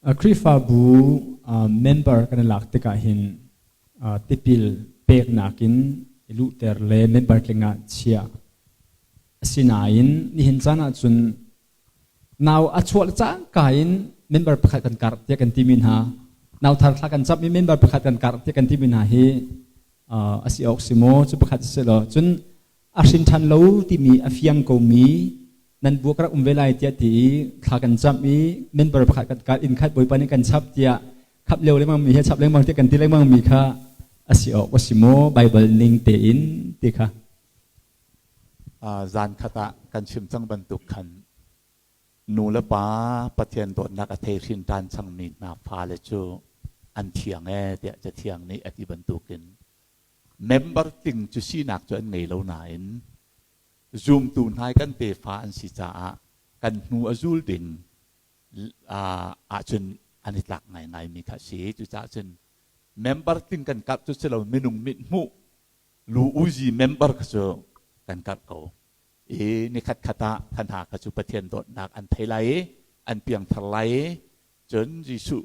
Khrihfabu member kan i lak tikah hin tipil peknak in i luhter le member tling ah chiah. Asinain nihin caan ahcun nau a chuah le cangka in member pakhat kan karh tiah kan timi hna, nau thar thla kan camh i member pakhat kan karh tiah kan timi hna hi a si awk si maw? Cu pakhat si law cun a hrin ṭhan lo timi a fiang komi nan bu ka rak um ve lai tiah ti i thla kan camh i member pakhat kan kal inn khat Bawipa nih kan chap tiah khap lio lengmang mi he chap lengmang tiah kan ti lengmang mi kha a si awk a si maw Bible ning tein ti kha? Zan khat ah kan chim cang bantuk khan nu le pa Pathian dawtnak a thei hrin ṭan cangmi hna fale cu an thiang ee tiah Cathiang nih a ti bantukin member tling cu sinak cu an ngei lo nain zumtu hna kan tefa an si caah kan hnu a zul ding ahcun an i tlak ngaingai mi kha a si. Cucaah cun member tling kan karh cu si lo, minung mithmuh lu uzi member kha cu kan karh ko. I nikhat khat ah kha hna kha cu Pathian dawtnak an thei lai i an piangthar lai i cun Jesuh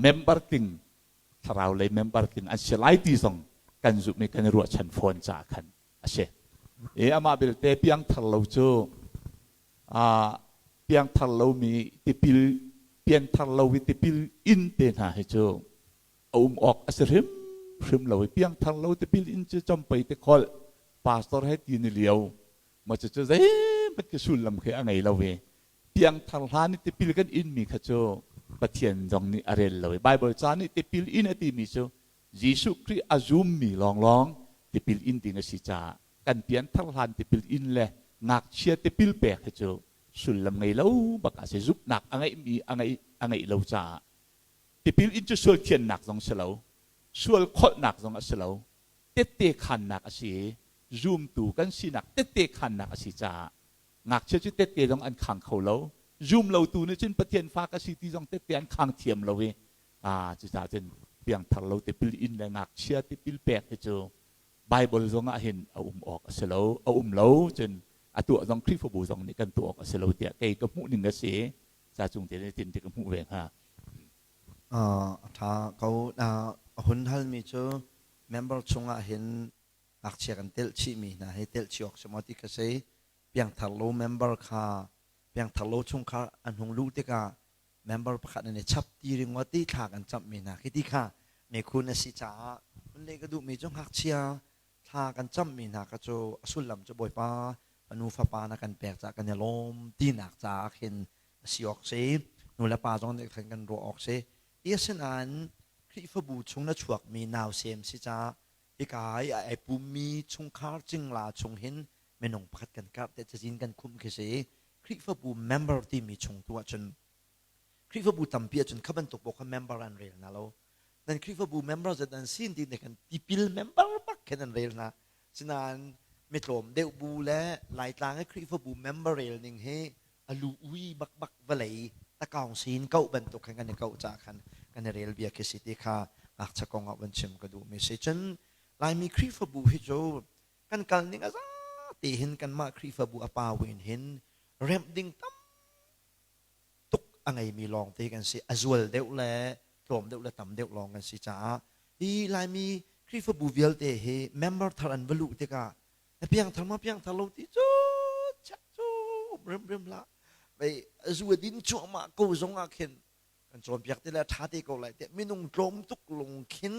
member tling, thlarau lei member tling an si lai ti zong kan zumh i kan i ruahchan fawn caah khan a si. I amah belte piangthar lo cu piangthar lomi tipil, pianthar lo i tipil in te hna hi cu a um awk a si hrimhrim lo i piangthar lo tipil in cu compei te kholh pastor he ti ni lio ma cu cu zeihmanh khi sullam khi a ngei lo i piangthar hlan i tipil kan in mi kha cu Pathian zong nih a rel lo i Bible ca nih tipil in a timi cu Jesuh Khrih a zummi lawnglawng tipil in ding a si caah kan pianthar hlan tipil in le ngakchia tipil pek hi cu sullam ngei lo bak a si. Zumhnak a ngeihmi a ngeih lo caah tipil in cu sual thiannak zong si lo, sual kholhnak zong a si lo, tette khannak a si i zumtu kan sinak tette khannak a si caah ngakchia cu tette zong an khang kho lo. Zum lotu nih cun Pathian fa ka si ti zong tette an khang thiam lo i cucaah cun piangthar lo tipil in le ngakchia tipil pek hi cu Bible zong ah hin a um awk a si lo, a um lo cun a tuah zong Khrihfabu zong nih kan tuah awk a si lo tiah kei ka hmuh ning a si. Ca cung te tin ti ka hmuh ve hnga. A ṭha ko. A hun halmi cu member chungah hin ngakchia kan telh chihmi hna hi telh chih awk si maw ti ka si. Piangthar lo member kha piangthar lo chungkhar an hung luh tikah member pakhat nan i chap ti ringawt ti thla kan camhmi hna khi ti kha mekhun a si caah hun leh ka duhmi cu ngakchia thla kan camhmi hna kha cu a sullam cu Bawipa fanu fapa na kan pek caah kan i lawm tinak caah khin a si awk si. Nu le pa zong nih khan kan ruah awk si. Ti asinain Khrihfabu chung na chuakmi nausem si caah hika i ai pummi chungkhar cingla chung hin minung pakhat kan karh te cazin kan khumh khi si. Khrihfabu member timi chung tu ahcun Khrihfabu tampi ahcun kha bantuk paoh kha member an rel hna lo. Nan Khrihfabu member zat an sin ti nih khan tipil member bak khin an rel hna. Sinain mitlawm deuh bu le Laitlang i Khrihfabu member rel ning hi a lu ui bakbak vawlei takaung sin koh bantuk khan kan i koh caah khan kan i rel bia khi si ti kha ngakchia kong ah van chim ka duhmi si. Cun Laimi Khrihfabu hi cu kan kal ning a za te hin kanmah Khrihfabu a pa win hin remh ding tam tuk a ngeimi lawngte kan si. A zual deuh le tlawm deuh le tam deuh lawng kan si caah hi Laimi Khrihfabu vialte hi member thar an va luh tikah na piangthar ma piangthar lo ti cu check cu rimrim hlah. Vei zu a din cuahmah ko zong ah khin kan cawnpiak ti le ṭha te ko lai tiah minung tlawm tuk lung khin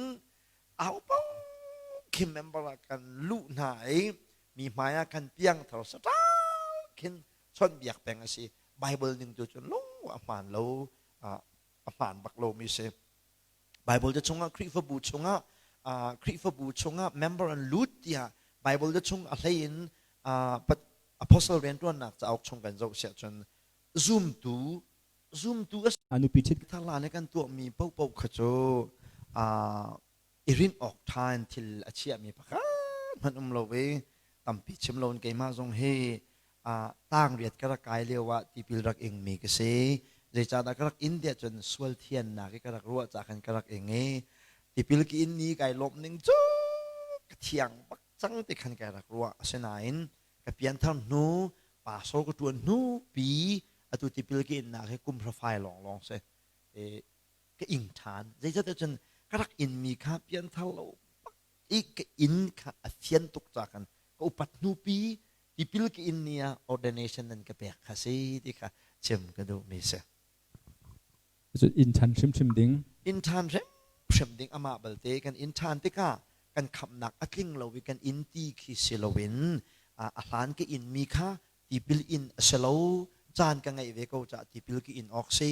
au pau khin member ah kan luh hna i mi hmai ah kan piangthar saṭa khin chawnhbiak peng a si. Bible ning tu cun lung a hmaan lo, a hmaan bak lomi si. Bible te chungah Khrihfabu chungah Khrihfabu chungah member an lut tiah Bible te chung a hlei in apostle rianṭuannak cauk chung kan zoh siah cun zumtu zumtu a nupi ṭhit thar le kan tuahmi paohpaoh kha cu i rinh awk ṭha in thil a chiahmi pakhat hmanh um lo i tampi chim loin keimah zong hi tang riat ka rak kai lio ah tipil rak ingmi ka si. Zeicahdah ka rak in tiah cun sual thiannak i ka rak ruah caah khan ka rak ing i tipil ka in ni kai lawmh ning cu ka thiang bak cang ti khan kai rak ruah. Asinain ka pianthar hnu pastor ka ṭuan hnu pi atu tipil ka innak hi kum hra fai lawnglawng si. Ka ing ṭhan. Zeicahtiah cun ka rak inmi kha pianthar lo bak i ka inn kha a fian tuk ca khan ka upat hnupi tipil ka in ni ah ordination nan ka pek kha si ti kha chim ka duhmi si. Cun inn ṭhan hrimhrim ding. Inn ṭhan hrimhrim ding amah balte kan inn ṭhan tikah kan khamhnak a tling lo i kan inn ti khi si loin a hlan ka inmi kha tipil in a si lo caan ka ngeih ve ko caah tipil ka in awk si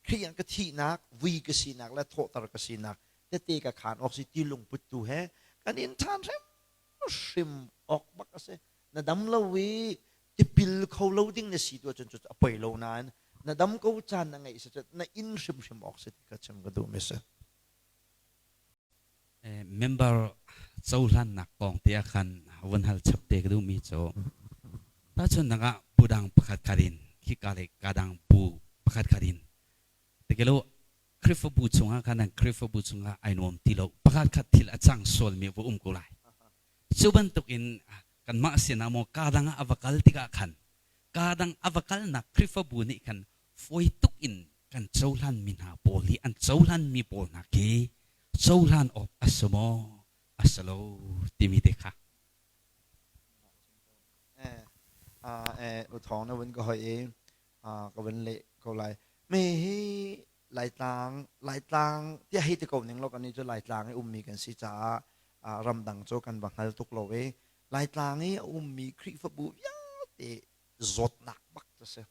Khrih ah ka thihnak vui ka sinak le thawhter ka sinak tete ka khaan awk si ti lungput tu he kan in ṭhan hrimhrim awk bak a si. Na dam lo i tipil kho lo ding na si tu ahcun cu a poi lo nain na dam ko caan na ngeih si cun na in hrimhrim awk si ti kha chim ka duh mi si. Member cohlannak kong te ah khan vun hal chap te ka duhmi cu tahchunhnak ah bu dang pakhat khat in khika le ka dang bu pakhat khat in tikilo Khrihfabu chungah khan an Khrihfabu chungah ai nuam ti lo pakhat khat thil a cang sualmi va um ko lai. Cu bantukin kanmah sinah maw ka dang ah a va kal tikah khan ka dang a va kalnak Khrihfabu nih khan fawi tuk in kan cohlanmi hna pawl hi an cohlanmi pawl hna khi cohlan awk a si maw a si lo timi te kha. U Thawng na vun ka hoi i ka vun leh ko lai. Me hi Laitlang Laitlang tiah hei ti ko ning law kan nih cu Laitlang i ummi kan si caah ramdang cu kan va hngal tuk lo i Laitlang i a ummi Khrihfabu vialte zawtnak bak cu si.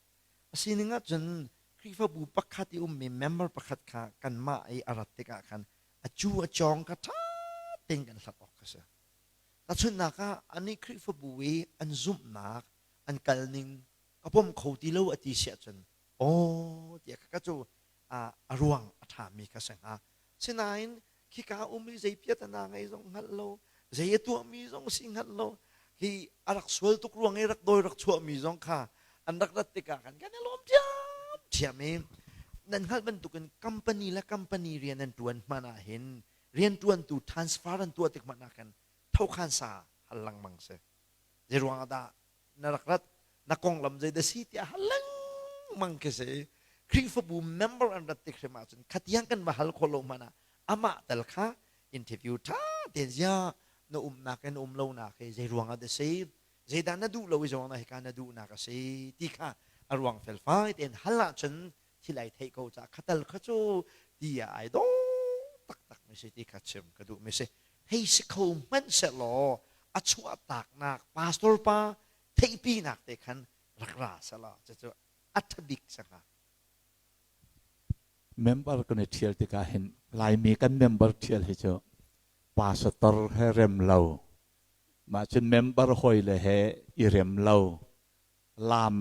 A sining ahcun Khrihfabu pakhat i ummi member pakhat kha kanmah i a rat tikah khan a cu a cawng kha ṭha tein kan hlat awk a si. Tahchunhnak ah anih Khrihfabu i an zumhnak, an kalning ka pom kho ti lo a ti si ahcun aw tiah ka cu a ruang a ṭhami kha si hnga. Sinain khika um i zei piatana ngei zong hngalh lo, zei a tuahmi zong si hngalh lo, hi a rak sual tuk ruang i rak dawi rak chuahmi zong kha an rak rat tikah khan kan i lawm ṭhiamṭhiam i nan hngalh bantukin company le company rian an ṭuan hmanh ah hin rianṭuantu transfer an tuah tik hmanh ah khan thokhan sa hal lengmang si. Zei ruangah dah na rak rat na konglam zei dah si tiah hal lengmang khi si. Khrihfabu member an rat tik hrim ahcun khatiang kan va hal khawh lo hmanh ah amah tal kha interview ṭha tein zia na umnak in um lonak hi zei ruangah dah si zeidah na duh lo i zong na hika na duhnak a si ti kha a ruang felfai tein hal ahcun thil ai theih ko caah khatal kha cu ti ah ai dawh taktak mi si ti kha chim ka duh mi si. Hei si kho hmanh sehlaw a chuahtaknak pastor pa theihpinak te khan rak ra selaw cucu a ṭhabik si hnga. Member kan i ṭhial tikah hin Laimi kan member ṭhial hi cu pastor he rem lo, mah cun member hawi le he i rem lo, laam.